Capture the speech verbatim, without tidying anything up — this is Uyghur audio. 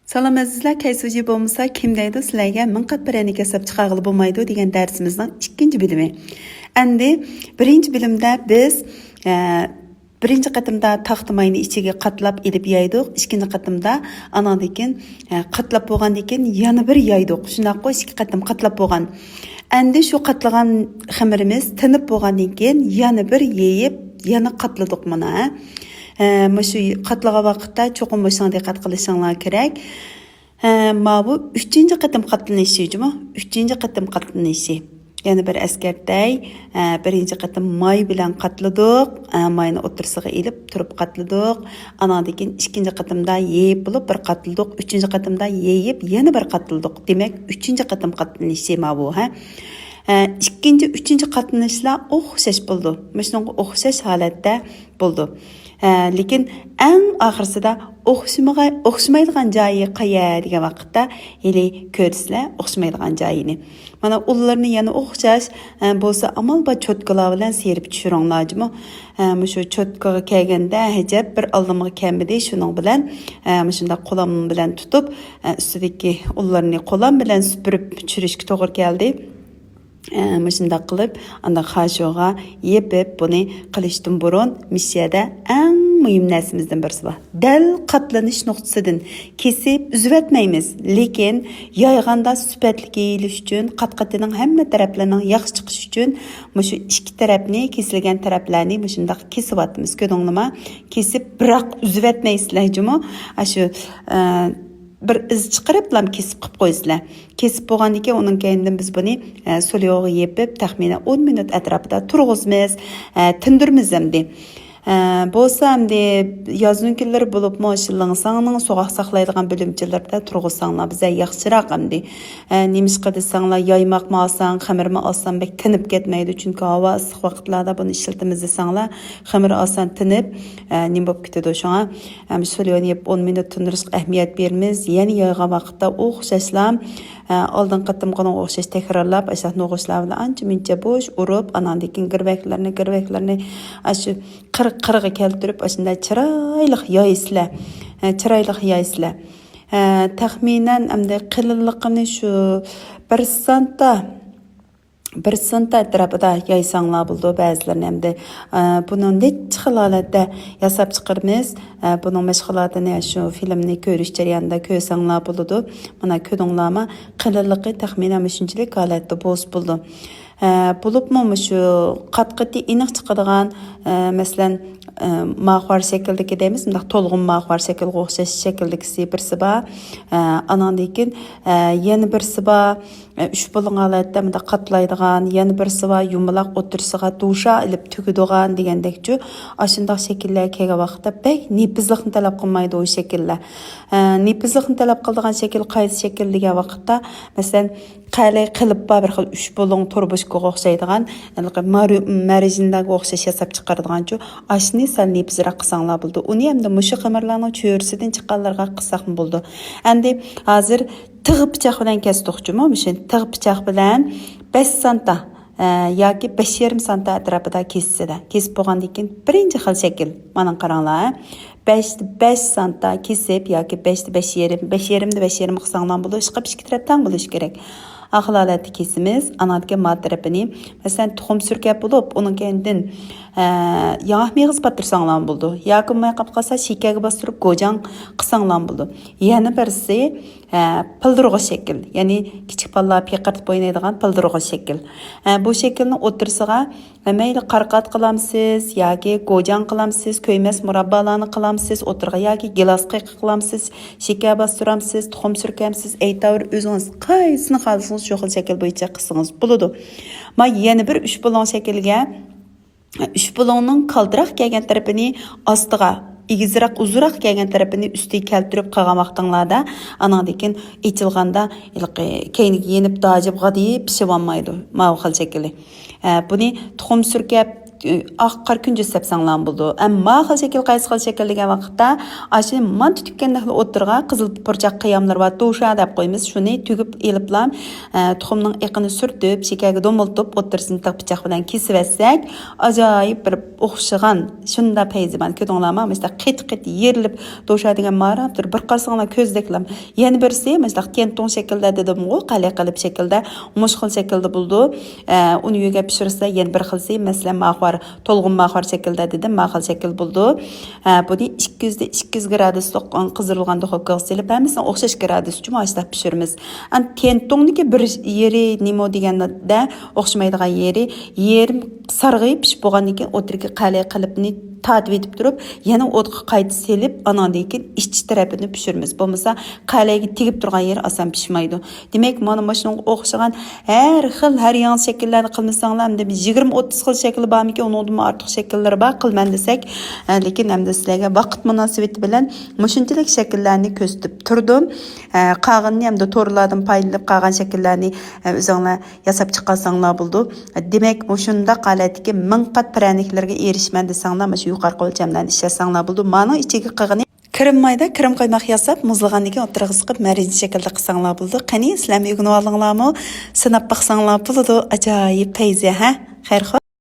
سالام ئەزىزلەر، كەيسۇجى بولمىسا كىم دەيدۇ سىلەرگە مىڭ قات پىرەنىك ياساپ چىقارغىلى بولمايدۇ دېگەن دەرسىمىزنىڭ ئىككىنچى بۆلۈمى. ئەمدى بىرىنچى بۆلۈمدە بىز، ئە، بىرىنچى قېتىمدا تاختا ماينى ئىچىگە قاتلاپ ئېلىپ يايدۇق. ئىككىنچى قېتىمدا ئاناندىن كېيىن، ئە، قاتلاپ بولغاندىن كېيىن يەنە بىر يايدۇق. شۇنداققۇ، ئىككى قېتىم قاتلاپ بولغان. ئەمدى شۇ قاتلىغان خېمىرىمىز تىنىپ بولغاندىن كېيىن يەنە بىر يېيىپ، يەنە قاتلىدۇق مانا. ئە، مۇشۇ قاتلىغان ۋاقىتتا چوقۇم مۇشۇڭا دىققەت قىلىشىڭلار كېرەك. ھە، ماۋۇ ئۈچىنچى قېتىم قاتلىنىشى جۇمۇ، ئۈچىنچى قېتىم قاتلىنىشى. يەنە بىر ئەسكەرتەي، ھە، بىرىنچى قېتىم ماي بىلەن قاتلىدۇق، ھە، ماينى ئوتتۇرىسىغا ئېلىپ تۇرۇپ قاتلىدۇق. ئاناندىن كېيىن ئىككىنچى قېتىمدا يېيىپ بولۇپ بىر قاتلىدۇق، ئۈچىنچى قېتىمدا يېيىپ يەنە بىر قاتلىدۇق. دېمەك، ئۈچىنچى قېتىم قاتلىنىشى ماۋۇ، ھە. ھە، ئىككىنچى، ئۈچىنچى قاتلىنىشلار ئوخشاش بولىدۇ. مۇشۇنىڭغا ئوخشاش ھالەتتە بولىدۇ. ھە، لېكىن ئەڭ ئاخىرسىدا ئوخشىمىغاي-، ئوخشىمايدىغان جايى قەيەر دېگەن ۋاقىتتا، ھېلى كۆرىسىلەر ئوخشىمايدىغان جايىنى. مانا ئۇللىرىنى يەنە ئوخشاش، ھە، بولسا ئامال بار چوتكىلار بىلەن سىيرىپ چۈشۈرۈڭلار جۇمۇ. ھە، مۇشۇ چوتكىغا كەلگەندە ئەجەب بىر ئالدىمغا كەلمىدى، شۇنىڭ بىلەن، ھە، مۇشۇنداق قولام بىلەن تۇتۇپ، ھە، ئۈستىدىكى ئۇللىرىنى قولام بىلەن سۈپۈرۈپ چۈشۈرۈشكە توغرا كەلدى. ئە، مۇشۇنداق قىلىپ، ئانداق خاشوغا يېپىپ، بۇنى قىلىشتىن بۇرۇن مۇشۇ يەردە ئەڭ مۇھىم نەرسىمىزدىن بىرسى بار. دەل قاتلىنىش نۇقتىسىدىن كېسىپ ئۈزۈۋەتمەيمىز، لېكىن يايغاندا سۈپەتلىك يېيىلىش ئۈچۈن، قات-قېتىنىڭ ھەممە تەرەپلىرىنىڭ ياخشى چىقىشى ئۈچۈن مۇشۇ ئىككى تەرەپنى، كېسىلگەن تەرەپلەرنى مۇشۇنداق كېسىۋاتىمىز. كۆردۈڭلارما؟ كېسىپ بىراق ئۈزۈۋەتمەيسىلەر جۇمۇ. ئاشۇ، ئە، بىر ئىز چىقىرىپلا كېسىپ قىلىپ قويىسىلەر. كېسىپ بولغاندىن كېيىن ئۇنىڭ كەينىدىن بىز بۇنى، ئە، سوليوغا يېپىپ، تەخمىنەن ئون مىنۇت ئەتراپىدا تۇرغۇزىمىز، ئە، تىندۇرىمىز ئەمدى. ئە، بولسا ئەمدى يازنىڭ كۈنلىرى بولۇپمۇ شۇ لىڭساڭنىڭ سوغۇق ساقلايدىغان بۆلۈمچىلىرىدە تۇرغۇزساڭلار بىزگە ياخشىراق ئەمدى. ئە، نېمىشقا دېسەڭلار، يايماقمۇ ئالساڭ، خېمىرمۇ ئالساڭ بەك تىنىپ كەتمەيدۇ، چۈنكى ھاۋا ئىسسىق ۋاقىتلاردا بۇنى ئىشلىتىمىز دېسەڭلار، خېمىر ئالساڭ تىنىپ، ئە، نېمە بولۇپ كېتىدۇ. شۇڭا، ئە، مۇشۇ سوليونى يېپىپ ئون مىنۇت تىندۇرۇشقا ئەھمىيەت بېرىمىز. يەنە يايغان ۋاقىتتا ئوخشاشلا، ئە، ئالدىنقى قېتىمقىنىڭغا ئوخشاش تەكرارلاپ، ئاشۇنداق نوغۇچلار بىلەن ئانچە مۇنچە بوش ئۇرۇپ، ئاناندىن كېيىن گىرۋەكلەرنى، گىرۋەكلەرنى ئاشۇ قىرىق قىرىغا كەلتۈرۈپ، ئاشۇنداق چىرايلىق يايسىلەر. ئە، چىرايلىق يايسىلەر. ئە، تەخمىنەن ئەمدى قېلىنلىقىنى شۇ بىر سانتا، بىر سانتا ئەتراپىدا يايساڭلار بولىدۇ. بەزىلىرىنى ئەمدى، ئە، بۇنى نەچچە خىل ھالەتتە ياساپ چىقىرىمىز. ئە، بۇنىڭ مەشغۇلاتىنى شۇ فىلىمنى كۆرۈش جەريانىدا كۆرسەڭلار بولىدۇ. مانا كۆردۈڭلارمۇ؟ قېلىنلىقى تەخمىنەن مۇشۇنچىلىك ھالەتتە بولسا بولىدۇ. ئە، بولۇپمۇ مۇشۇ قات-قېتى ئېنىق چىقىدىغان، ئە، مەسىلەن، ئە، ماخوار شەكىلدىكى دەيمىز، مۇنداق تولغۇن ماخوار شەكىلگە ئوخشاش شەكىلدىكىسى بىرسى بار. ئە، ئاناندىن كېيىن، ئە، يەنە بىرسى بار. ئە، ئۈچ بۇلۇڭ ھالەتتە مۇنداق قاتلايدىغان، يەنە بىرسى بار، يۇمىلاق ئوتتۇرىسىغا دوشا ئېلىپ تۈگىدىغان دېگەندەكچۇ. ئاشۇنداق شەكىللەر كەلگەن ۋاقىتتا بەك نېپىزلىقنى تەلەپ قىلمايدۇ ئۇ شەكىللەر. ئە، نېپىزلىقنى تەلەپ قىلىدىغان شەكىل قايسى شەكىل دېگەن ۋاقىتتا، مەسىلەن، قەلەي قېلىپ بار بىر خىل ئۈچ بۇلۇڭ تۇرۇبۇچكىغا ئوخشايدىغان، ھېلىقى مارۇ-، مەرىجىنداگە ئوخشاش ياساپ چىقىرىدىغانچۇ، ئاشۇنى سەل نېپىزراق قىلساڭلار بولىدۇ. ئۇنى ئەمدى مۇشۇ خېمىرلارنىڭ چۆرىسىدىن چىققانلىرىغا قىلساقمۇ بولىدۇ. ئەمدى ھازىر تىغ پىچاق بىلەن كەستۇق جۇمۇ، مۇشۇ تىغ پىچاق بىلەن بەش سانتا، ئە، ياكى بەش يېرىم سانتا ئەتراپىدا كېسىسىدە. كېسىپ بولغاندىن كېيىن بىرىنچى خىل شەكىل. مانا قاراڭلار. بەشتە بەش سانتا كېسىپ ياكى بەشتە بەش يېرىم، بەش يېرىمدە بەش يېرىم قىلساڭلار بولىدۇ. ئىشقىلىپ ئىككى تەرەپ تەڭ بولۇشى كېرەك. ئاخىر ھالەتتە كېسىمىز، ئاناندىن كېيىن ما تەرىپىنى، مەسىلەن، تۇخۇم سۈركەپ بولۇپ، ئۇنىڭ كەينىدىن، ئە، ياڭاق مېغىز باتۇرساڭلارمۇ بولىدۇ. ياكى بولماي قاپقالسا، شېكەرگە باستۇرۇپ گوجاڭ قىلساڭلارمۇ بولىدۇ. يەنە بىرسى، ئە، پىلدىرغۇ شەكىل، يەنى كىچىك بالىلار پىقىرتىپ ئوينايدىغان پىلدىرغۇ شەكىل. ئە، بۇ شەكىلنىڭ ئوتتۇرىسىغا مەيلى قارىقات قىلامسىز ياكى گوجاڭ قىلامسىز، كۆيمەس مۇراببالارنى قىلامسىز، ئوتتۇرىغا ياكى گىلاس قېقى قىلامسىز، شېكەر باستۇرامسىز، تۇخۇم سۈركەمسىز، ئەيتاۋۇر ئۆزىڭىز قايسىنى خالىسىڭىز شۇ خىل شەكىل بويىچە قىلسىڭىز بولىدۇ. ما يەنە بىر ئۈچ بۇلۇڭ شەكلىگە، ئۈچ بۇلۇڭنىڭ كالتىراق كەلگەن تەرىپىنى ئاستىغا، ئېگىزراق، ئۇزۇنراق كەلگەن تەرىپىنى ئۈستىگە كەلتۈرۈپ قىلغان ۋاقتىڭلاردا، ئانىڭدىن كېيىن ئېچىلغاندا ھېلىقى كەينىگە يېنىپ داجىپ غادىيىپ پىشىۋالمايدۇ ماۋۇ خىل شەكلى. ئە، بۇنى تۇخۇم سۈركەپ، ئاق قارا كۈنجۈت سەپسەڭلارمۇ بولىدۇ. ئەمما ما خىل شەكىل، قايسى خىل شەكىل دېگەن ۋاقىتتا، ئاشۇ مانتا تۈگكەندەكلا ئوتتۇرىغا قىزىل پۇرچاق قىياملىرى بار، توشا دەپ قويىمىز. شۇنى تۈگۈپ ئېلىپلا، ئە، تۇخۇمنىڭ ئېقىنى سۈرتۈپ، شېكەرگە دومۇلتۇپ، ئوتتۇرىسىنى تىغ پىچاق بىلەن كېسىۋەتسەك، ئاجايىپ بىر ئوخشىغان، شۇنداق پەيزى بار. كۆردۈڭلارمۇ؟ مۇشۇنداق قېتى-قېتى يېرىلىپ، توشا دېگەن ماراپ تۇرۇپ، بىر قارىساڭلار كۆزدەكلا. يەنە بىرسى، مۇشۇنداق تيەنتۇڭ شەكىلدە دېدىمغۇ، قەلە قىلىپ شەكىلدە، مۇشۇ خىل شەكىلدە بولىدۇ. ئە، ئۇنى يۆگەپ پىشۇرسىلەر، يەنە بىر خىلسى، مەسىلەن، ماخوار، تولغۇن ماخوار شەكىلدە دېدىم، ما خىل شەكىل بولىدۇ. ئە، بۇنى ئىككى يۈز دە ئىككى يۈز گرادۇسلۇق قىزدۇرۇلغان دۇخوپكىغا سېلىپ، ھەممىسىنىڭ ئوخشاش گرادۇسىچە مۇشۇنداق پىشۇرىمىز. ئەنە تيەنتۇڭنىڭكى بىر يېرى نېمە دېگەندە ئوخشىمايدىغان يېرى، يېرىم سارغىيىپ پىشىپ بولغاندىن كېيىن ئوتتۇرىدىكى قەلە قېلىپنى تارتىۋېتىپ تۇرۇپ، يەنە ئوتقا قايتا سېلىپ، ئاناندىن كېيىن ئىچ تەرىپىنى پىشۇرىمىز. بولمىسا قەلەگە تېگىپ تۇرغان يېرى ئاسان پىشمايدۇ. دېمەك، مانا مۇشۇنىڭغا ئوخشىغان ھەر خىل، ھەر يېڭى شەكىللەرنى قىلمىساڭلار، ئەمدى بىر يىگىرمە ئوتتۇز خىل شەكلى بارمىكىن، ئۇنىڭدىنمۇ ئارتۇق شەكىللىرى بار، قىلىمەن دېسەك. ئە، لېكىن ئەمدى سىلەرگە ۋاقىت مۇناسىۋىتى بىلەن مۇشۇنچىلىك شەكىللەرنى كۆرسىتىپ تۇردۇم. ئە، قالغىنىنى ئەمدى تورلاردىن پايدىلىنىپ قالغان شەكىللەرنى، ئە، ئۆزۈڭلار ياساپ چىقارساڭلار بولىدۇ. دېمەك، مۇشۇنداق ھالەتتىكى مىڭ قات پىرەنىكلەرگە ئېرىشىمەن دېسەڭلار، مۇشۇ يۇقىرىقى ئۆلچەملەرنى ئىشلەتسەڭلار بولىدۇ. مانىڭ ئىچىگە قىلغىنى كىرىم مايدا كىرىم قايماق ياساپ، مۇزلىغاندىن كېيىن ئوتتۇرىغا سىقىپ، مەرىنچە شەكىلدە قىلساڭلار بولىدۇ. قېنى، سىلەرمۇ ئۆگىنىۋالدىڭلارمۇ؟ سىناپ باقساڭلار بولىدۇ. ئاجايىپ پەيزى، ھە؟ خەير خوش.